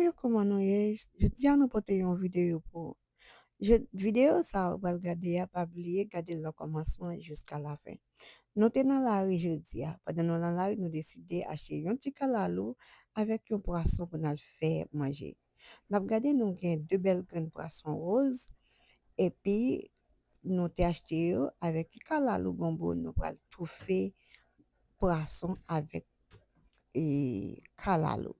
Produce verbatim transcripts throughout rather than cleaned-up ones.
Yo, kòman nou ye? Jodi a nou pote yon videyo pou ou. Je- Videyo sa ou pral gade a, pa bliye gade l nan kòmansman jiska lafen. Nou te nan lari jodi a. Pandan nou nan lari, nou deside achte yon ti kalalou avèk yon pwason pou n al fè manje. N ap gade, nou gen de bèl grenn pwason woz, epi nou te achte yo avèk kalalou gonbo. Nou pral toufe pwason avèk e, kalalou.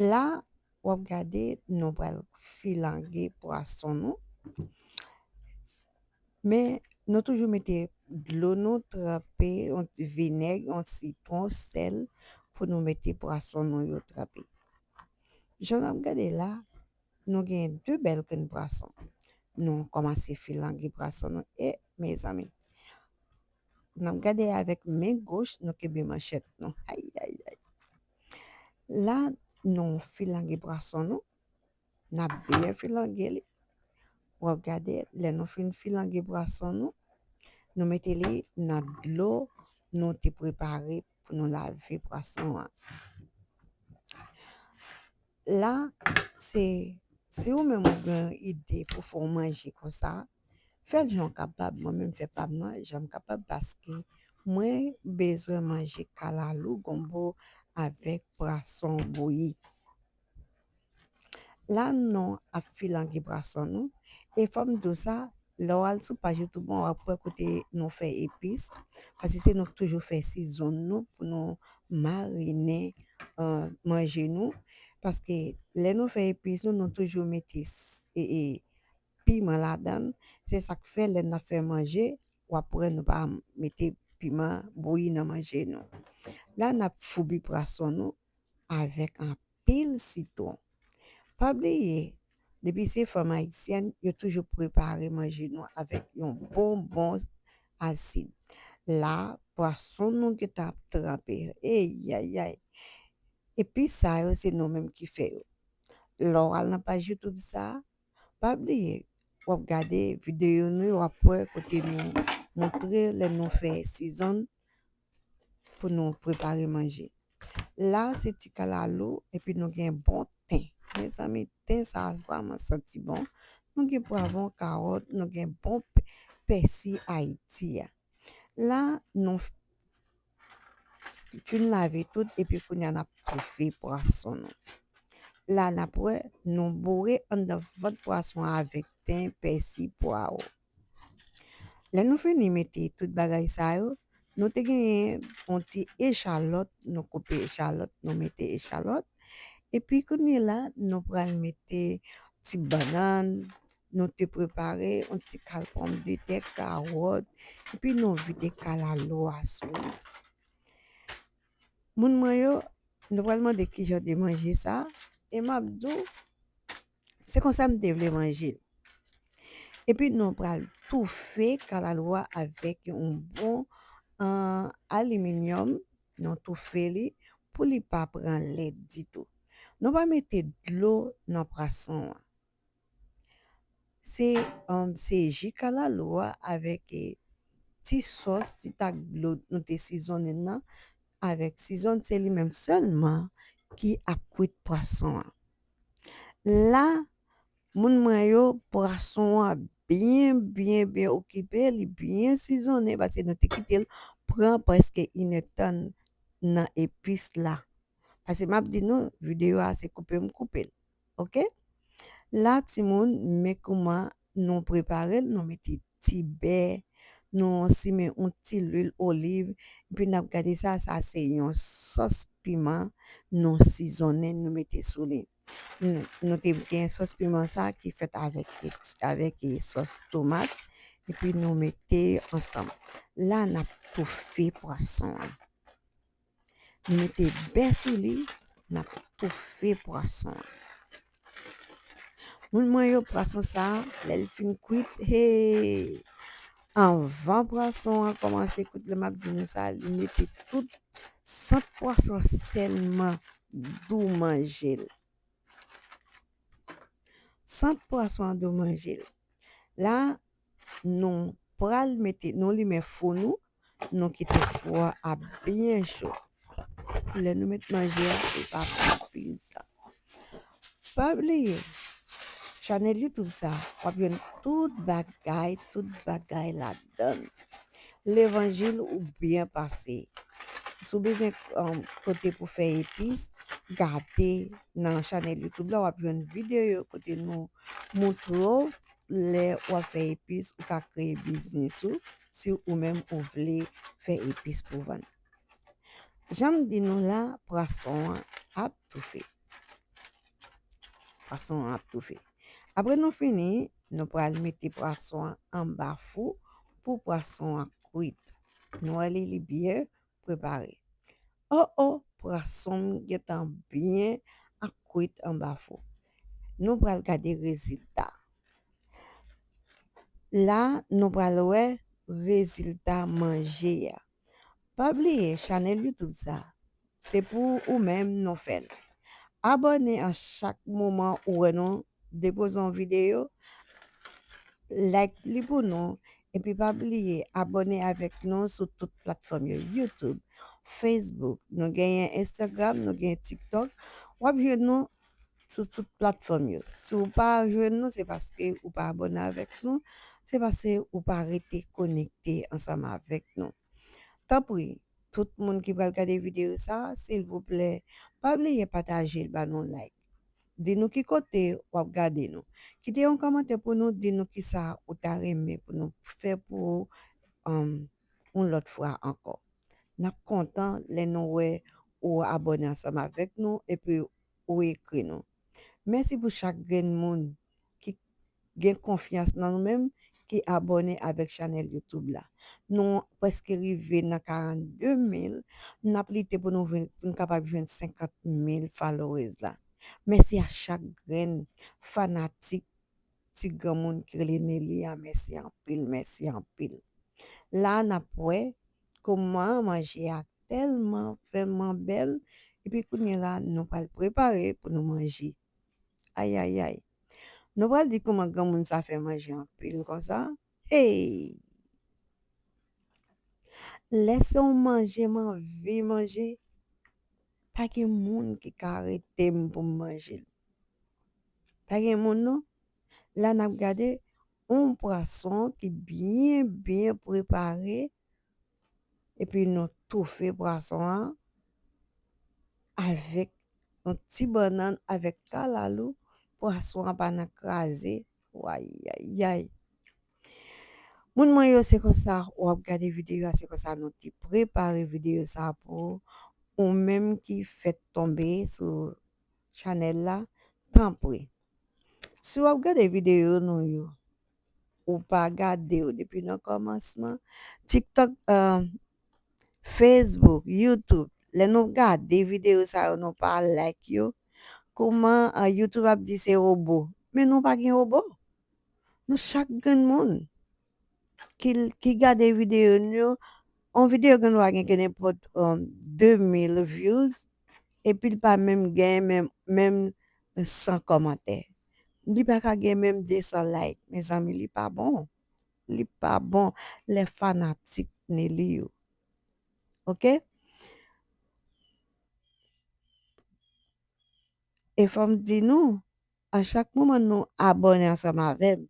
La, w ap gade, nou pral filange pwason nou. Men, nou toujou mete dlo nou tranpe, yon ti vinèg, yon sitwon, sèl, pou nou mete pwason nou yo tranpe. Jan w ap gade la, nou gen de bèl grenn pwason. Nou kòmanse filange pwason nou. E, mezanmi, n ap gade avèk men goch, nou kenbe manchèt nou. Ay, ay, ay. La, nou filange pwason nou. N ap byen filange li. W ap gade, lè nou fin filange pwason nou, nou mete li nan dlo nou te prepare pou nou lave pwason an. La, se, si ou menm ou gen ide pou fè yon manje konsa, fè l jan w kapab. Mwen menm fè pa m nan jan m kapab, paske mwen bezwen manje kalalou gonbo avèk pwason bouyi. La, nou ap filange pwason nou. E fò m di w sa, lè w al sou paj YouTube mwen, w ap wè kote nou fè epis. Paske se nou k toujou fè sizon nou pou nou marinen, eh, manje nou. Paske lè nou fè epis nou, nou toujou mete s- e, e, piman ladan l. Se sa k fè lè n ap fè manje, w ap wè nou pa mete piman bouyi nan manje nou. La, n ap foubi pwason nou avèk anpil sitwon. Pa bliye, depi se fanm ayisyèn, yo toujou prepare manje nou avèk yon bon, bon asid. La, pwason nou gentan ap tranpe. Eyayay. Epi sa yo, se nou menm ki fè yo. Lè w al nan paj YouTube sa, pa bliye, w ap gade videyo nou yo, w ap wè kote nou montre lè nou fè sizon pou nou prepare manje. La, se ti kalalou, epi nou gen bon ten. Mezanmi, ten sa vrèman santi bon. Nou gen pwavwon, kawòt, nou gen bon p- pèsi Ayiti a. La, nou f- fin lave tout, epi kounye a n ap toufe pwason nou. La, n ap wè, nou boure anndan vant pwason an avèk ten, pèsi, pwawo. Lè nou fini mete tout bagay sa yo, nou te genyen yon ti echalòt, nou koupe echalòt, nou mete echalòt. Epi kounye la, nou pral mete ti bannann, nou te prepare, yon ti kal pòmdetè, kawòt, epi nou vide kalalou a sou li. Moun mwen yo, nou pral mande ki jan de manje sa, e m ap di w, se konsa m te vle manje l. Epi nou pral toufe kalalou a avèk yon bon, eh, aliminyòm, nou toufe li pou li pa pran lèd ditou. Nou pa mete dlo nan pwason an. Se, um, se ji kalalou a avèk, eh, ti sòs, ti tak dlo nou te sizonnen nan, avèk sizon, se li menm sèlman ki ap kwit pwason an. La, moun mwen yo, pwason an byen, byen, byen okipe, li byen sizonnen, paske nou te kite l pran prèske inèdtan nan epis la. Paske m ap di nou, videyo a se koupe m koupe l. Oke? La, timoun, men kouman nou prepare l, nou mete ti bè, nou simen yon ti lwil oliv, epi n ap gade sa, sa se yon sòs piman nou sizonnen, nou mete sou li. Nou, nou te gen sòs piman sa ki fèt avèk, avèk sòs tomat, epi nou mete ansanm. La, n ap toufe pwason an. Nou mete bè sou li, n ap toufe pwason an. Moun mwen yo, pwason sa, lè l fin kwit, hey! Anvan pwason an kòmanse kwit, lè m ap di nou sa, li mete tout sant pwason sèlman dou manje l. Sant pwason an dou manje l. La, nou pral mete, nou limen fou nou, nou kite fou a ap byen cho. Lè nou met manje a, li pa pran anpil tan. Pa bliye, chanèl YouTube sa, w ap jwenn tout bagay, tout bagay ladan l. Levanjil ou byen pase. Si w bezwen, um, kote pou fè epis, gade nan chanèl YouTube la, w ap jwenn videyo kote nou montre w lè w ap fè epis, ou ka kreye biznis ou, si ou menm ou vle fè epis pou vann. Jan m di nou la, pwason an ap toufe. Pwason an ap toufe. Apre nou fini, nou pral mete pwason an anba fou pou pwason an kwit. Nou wè li, li byen prepare. O, o, pwason m gentan byen ap kwit anba fou. Nou pral gade rezilta. La, nou pral wè rezilta manje a. Pa bliye, chanèl YouTube sa, se pou ou menm nou fè l. Abòne a chak moman ou wè nou depoze yon videyo, like li pou nou, epi pa bliye abòne avèk nou sou tout platfòm yo, YouTube, Facebook, nou genyen Instagram, nou genyen TikTok. W ap jwenn nou sou tout platfòm yo. Si w pa jwenn nou, se paske ou pa abòne avèk nou, se paske ou pa rete konekte ansanm avèk nou. Tanpri, tout moun ki pral gade videyo sa, silvouplè, pa bliye pataje l, ba nou like. Di nou ki kote w ap gade nou. Kite yon kòmantè pou nou, di nou kisa ou ta renmen pou nou fè pou ou, um, yon lòt fwa ankò. N ap kontan lè nou wè ou abòne ansanm avèk nou epi ou ekri nou. Mèsi pou chak grenn moun ki gen konfyans nan nou menm, ki abòne avèk chanèl YouTube la. Nou prèske rive nan karannde mil, n ap lite pou nou vin, pou n kapab jwenn senkant mil followers la. Mèsi a chak grenn fanatik ti granmoun ki rele Nelly a, mèsi anpil, mèsi anpil. La n ap wè kòman manje a tèlman, tèlman bèl, epi kounye la nou pral prepare pou nou manje. Ayayay. Nou pral di kòman granmoun sa fè manje anpil konsa. Hey! Lè se yon manje m anvi manje, pa gen moun ki ka arete m pou m manje l. Pa gen moun non. La n ap gade yon pwason ki byen, byen prepare. Epi nou toufe pwason an avèk yon ti bannann avèk kalalou. Pwason an pa nan kraze. Ayayay. Moun mwen yo, se konsa w ap gade videyo a, se konsa nou te prepare videyo sa pou ou menm ki fèk tonbe sou chanèl la. Tanpri, si w ap gade videyo nou yo, ou pa gade yo depi nan kòmansman, TikTok, um, Facebook, YouTube, lè nou gade videyo sa yo, nou pa like yo, kòman, uh, YouTube ap di se wobo? Men nou pa gen wobo. Nou chak grenn moun ki, ki gade videyo nou yo, yon videyo gen dwa gen, gen nenpòt, um, de mil views, epi l pa menm gen menm, menm san kòmantè. Li pa ka gen menm de san like. Mezanmi, li pa bon. Li pa bon lè fanatik Nelly yo. Oke? E fò m di nou, a chak moman nou abòne ansanm avè m,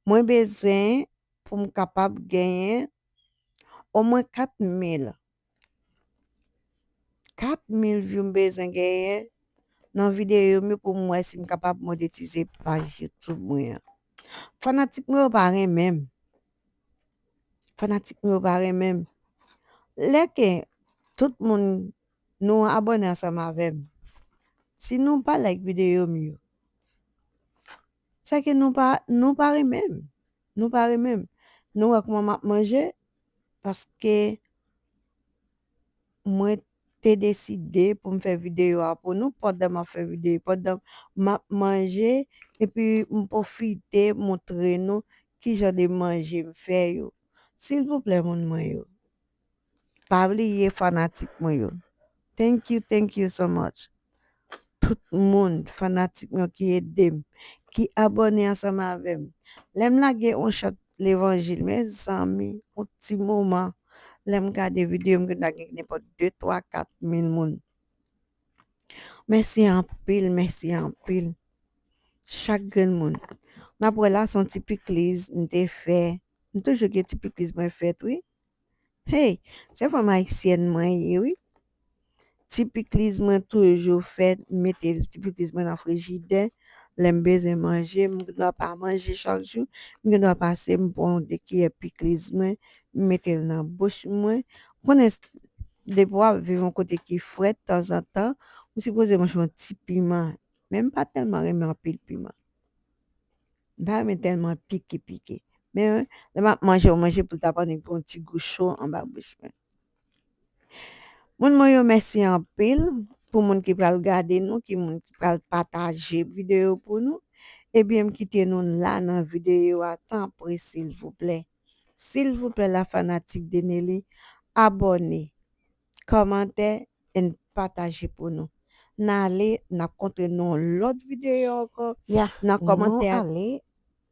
mwen bezwen pou m kapab genyen omwen kat mil. Kat mil view m bezwen genyen nan videyo m yo pou m wè si m kapab monetize paj YouTube mwen an. Fanatik mwen yo pa renmen m. Fanatik mwen yo pa renmen m. Lè ke tout moun nou abòne ansanm avè m, si nou pa like videyo m yo, sa ke nou pa, nou pa renmen m. Nou pa renmen m. Nou wè kòman m ap manje? Paske mwen te deside pou m fè videyo a pou nou pandan m ap fè videyo, pandan m ap manje, epi m pwofite montre nou ki jan de manje m fè yo. Silvouplè, moun mwen yo. Pa bliye fanatik mwen yo. Thank you, thank you so much. Tout moun, fanatik mwen ki ede m, ki abòne ansanm avè m. Lè m lage yon shot levanjil, mezanmi, yon ti moman, lè m gade videyo m, gen dwa gen nenpòt de, twa, kat mil moun. Mèsi anpil, mèsi anpil. Chak grenn moun. N ap wè la, se yon ti pikliz m te fè. M toujou gen ti pikliz mwen fèt, wi. Hey, se fanm ayisyèn mwen ye, wi. Ti pikliz mwen toujou fèt, m mete ti pikliz mwen nan frijidè. Lè m bezwen manje, m gen dwa pa manje chak jou. M gen dwa pase, m pran de kiyè pikliz mwen, m mete l nan bouch mwen. Ou konnen, depi w ap viv yon kote ki frèt, tanzantan, ou sipoze manje yon ti piman. Men m pa tèlman renmen anpil piman. M pa renmen tèlman pike, pike. Men lè m ap manje, yon manje pou l ta pandan yon ti gou cho anba bouch mwen. Moun mwen yo, mèsi anpil pou moun ki pral gade nou, ki moun ki pral pataje videyo pou nou. Ebyen, m kite nou la nan videyo a, tanpri, silvouplè. Silvouplè, la fanatik de Nelly, abòne, kòmantè, and pataje pou nou. N ale, n ap kontre nan yon lòt videyo ankò. Ya, nan kòmantè. Nou ale,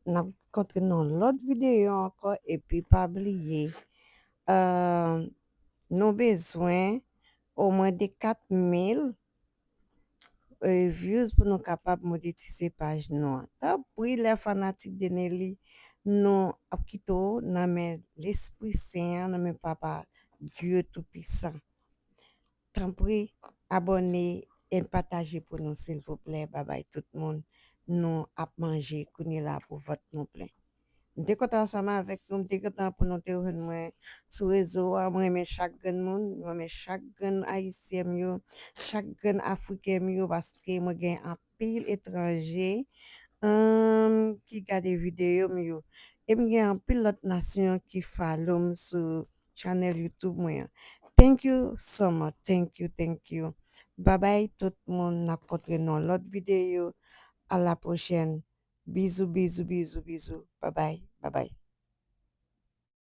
n ap kontre nan yon lòt videyo ankò, epi pa bliye, euh, nou bezwen omwen de kat mil, euh, views pou nou kapab monetize paj nou an. Tanpri, lè fanatik de Nelly, nou ap kite w nan men Lespri Sen an, nan men Papa Dye Toupisan. Tanpri, abòne e pataje pou nou, silvouplè. Babay tout moun. Nou ap manje kounye la pou vant nou plen. M te kontan ansanm avèk nou. M te kontan pou nou te jwenn mwen sou rezo a. Mwen renmen chak grenn moun. Mwen renmen chak grenn ayisyen m yo, chak grenn afriken m yo, paske mwen gen anpil etranje, um, ki gade videyo m yo. E m gen anpil lòt nasyon ki follow m sou channel YouTube mwen an. Thank you so much. Thank you, thank you. Babay tout moun, n ap kontre nan lòt videyo. A la pwochèn. Bizou, bizou, bizou, bizou. Babay, babay.